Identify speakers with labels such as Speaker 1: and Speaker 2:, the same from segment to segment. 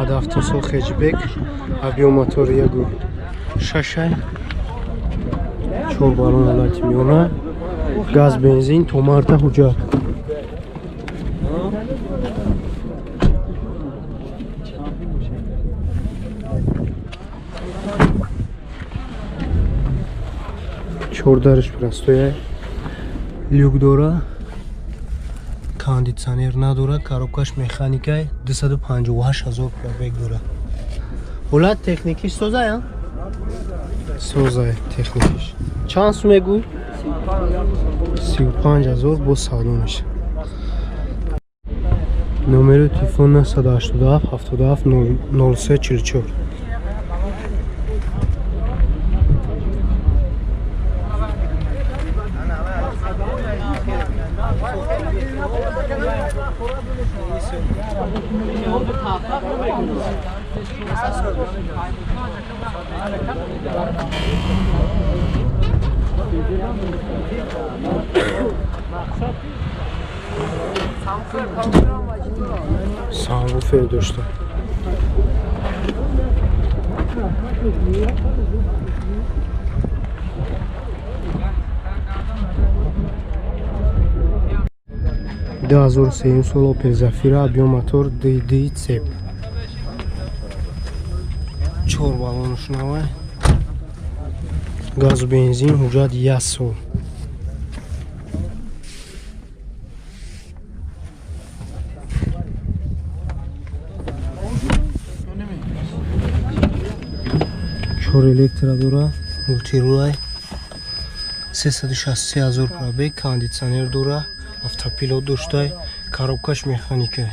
Speaker 1: 97 сол хэтчбек, объем мотор 1,6, чор баллон, ҳолати миёна, газ, бензин, то марта ҳуҷҷат. Чордараш простой, люк дора, кондитсионер надора, коробкаш механикай, 258 ҳазор пробег дора. Ҳолат техникиш созая? Созай техникиш. Чанд сум мегӯй? 35 ҳазор бо савдо меша. Номери телефон 987 77 03 44. Сабвуфер дошта. 2003 сол Opel Zafira, объем мотор DD цеп. Чор баллонаш навай. Газу бензин, ҳуҷҷат як сол. Чор электро дора, мультирулай. 363 ҳазор пробег, кондитсионер дора, автопилот доштай, коробкаш механика.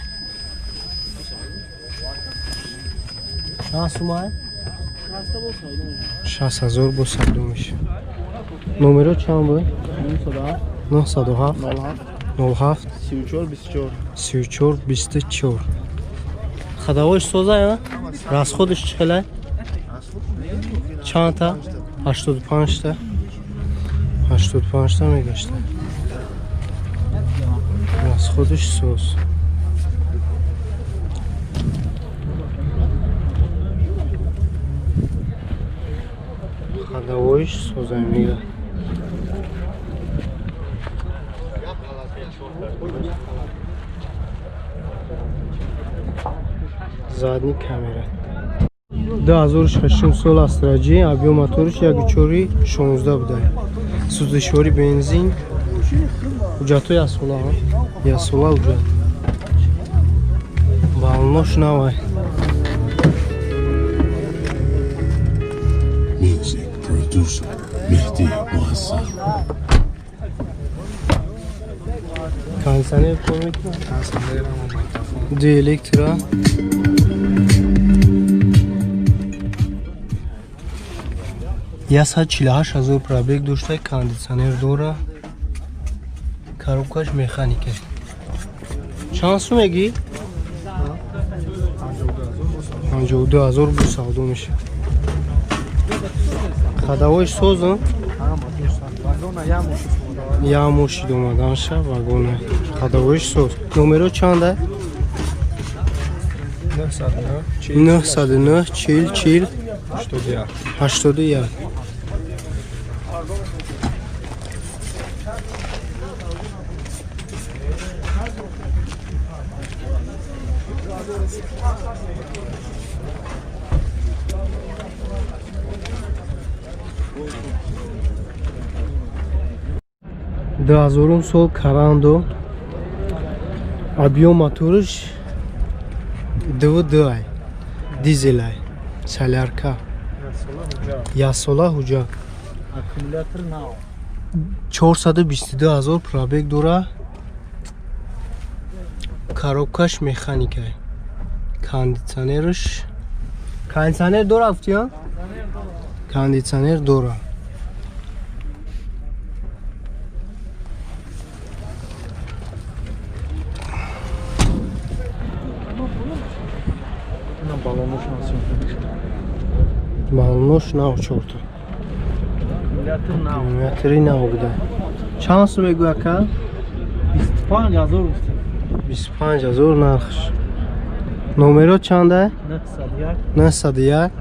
Speaker 1: Чанд сумай? 60 ҳазор бо савдо меша. Номеро чанд буд? 907 07
Speaker 2: 34 24.
Speaker 1: 34 24. Ходовойш созая? Расходиш чӣ хелай? Чандта? 85 та. 85 та мегашта. Расходиш соз. Ходовойш созай мега. Задний камера. 2006 сол Астра J, объем моториш 1,4 16 буда. Сӯзишвори бензин, ҳуҷҷатҳо яксола, яксола ҳуҷҷат. Баллонош навай.
Speaker 3: Music producer Mehdi Muazzam.
Speaker 1: Кондитсионер кор мекунад? Ду электро. 148 ҳазор пробег дошта, кондитсионер дора, коробкаш механика. Чанд сум мегӣ? 52 ҳазор бо савдо мешавад. Ходовойш созам? Як мошид омаданша вагона. Ходовойш соз. Номеро чанда? 909 40 40 81. 2000-ум сол Корандо, объем моториш 2,2 ай, дизелай, солярка, яксола ҳуҷҷат.
Speaker 2: Аккумулятор нав.
Speaker 1: 422 ҳазор пробег дора, коробкаш механикай, кондитсионерш, кондитсионер дора, гуфтия, кондитсионер дора.
Speaker 2: Ина баллонош насиён.
Speaker 1: Баллонош нав, чорта.
Speaker 2: Аккумулятор нав.
Speaker 1: Аккумулятори нав буда. Чанд сум мегӯ, ака?
Speaker 2: 25 ҳазор гуфтем.
Speaker 1: 25 ҳазор нархш. Номеро чанда?
Speaker 2: 901
Speaker 1: 901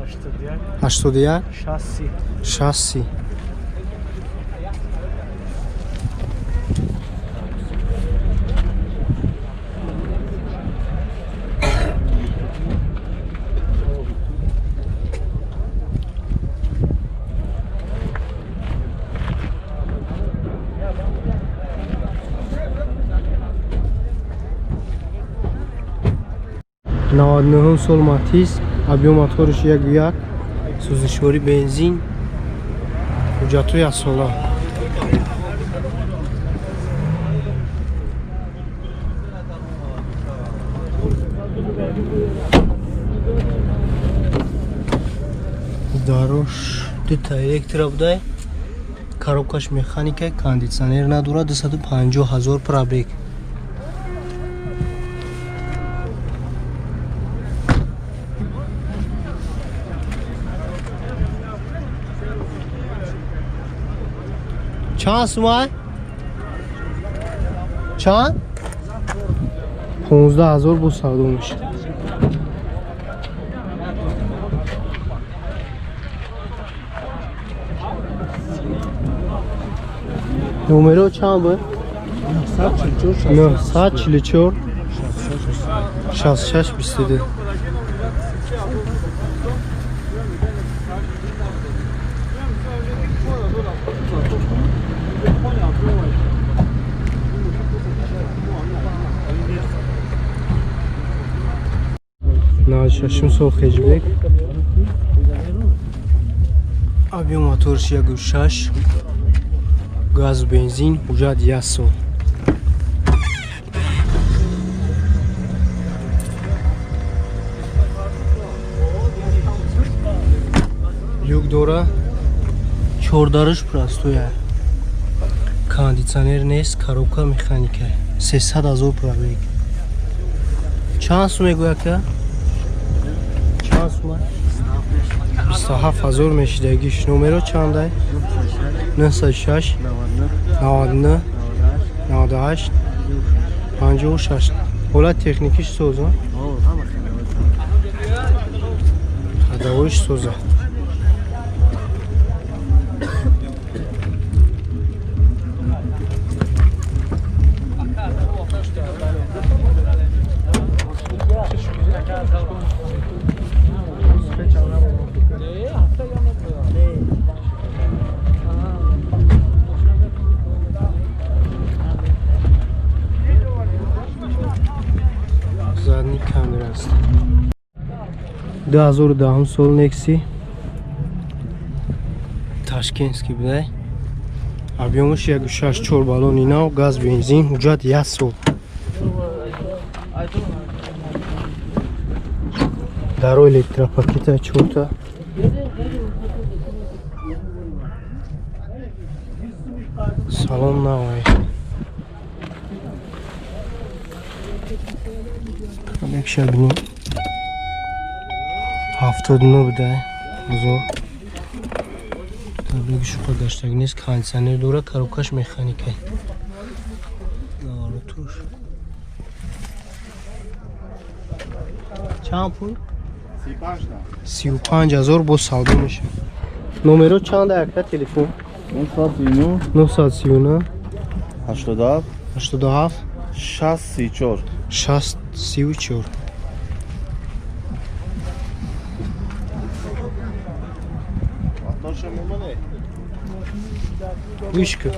Speaker 2: 81
Speaker 1: 81
Speaker 2: 60
Speaker 1: 60. 99 сол Матиз, объем моториш 1.1, сӯзишворӣ бензин, ҳуҷҷатҳои асола. Дарош дута электро будай, коробкаш механика, кондитсионер надорад, 250 000 пробег. Чанд сумай? Чанд? 15 000 бо савдо мешавад. Номеро чанд буд? 944 66 22. 96 сол хеҷбек, объем моторш 1.6, газу бензин, ҳуҷҷат 1 сол. Люк дора, чордараш простоя, кондитсионер нест, коробка механика, 300 000 пробег. Чанд сум мегӯяд ка? Чанд сума? 27 000 мешидагиш. Номеро чандай? 906 99 98 56. Ҳолат техникиш соза? Ходовоиш соза. Задний камера аст. 2010 сол Некси, Ташкентский будай. Объемаш 1.6, 4 баллони нав, газ, бензин, ҳуҷҷат 1 сол. Даро электропакета 4та. Салон навай. Якша бинем. 79 будай. Бузор. Таблиги шуқа гаштагӣ нест, кондитсионер дора, коробкаш механика. Туш. Чанд пул? 35 000 бо савдо мешавад. Номеро чанд ака телефон?
Speaker 2: 939
Speaker 1: 939
Speaker 2: 87
Speaker 1: 87
Speaker 2: 634
Speaker 1: 634. Гӯш кун.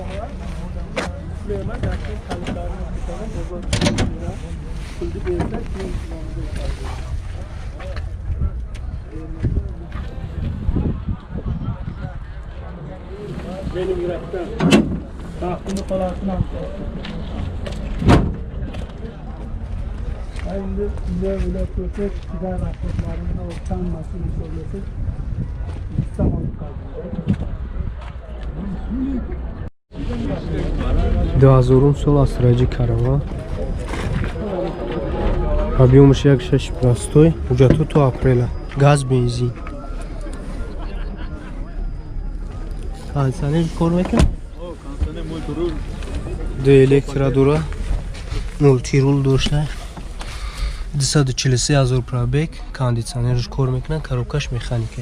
Speaker 1: Дуҳазорум сол Астраҷи караван, объемаш 1.6 простой, ҳуҷҷатҳо то апрела, газ, бензин. Кондитсионер кор мекунад? Ду электро дора, мултирул дошта, 243 ҳазор пробег, кондитсионерш кор мекунад, коробкаш механика.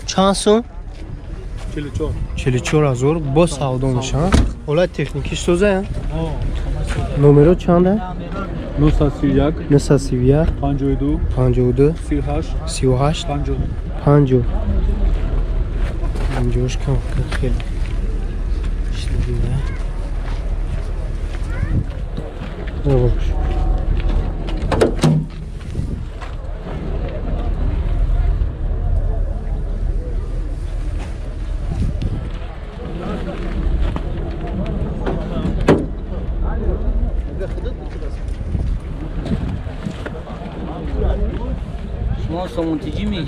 Speaker 1: Чанд сум?
Speaker 2: 44.
Speaker 1: 44 ҳазор бо савдо мешавад. Ҳолати техникиш созая? Номеро чанда?
Speaker 2: 931
Speaker 1: 931
Speaker 2: 52
Speaker 1: 52
Speaker 2: 38
Speaker 1: 38
Speaker 2: 50.
Speaker 1: 50. Панҷош кам хеле. Ишлидида. Бош.
Speaker 4: Шумо сомонтиҷи ми?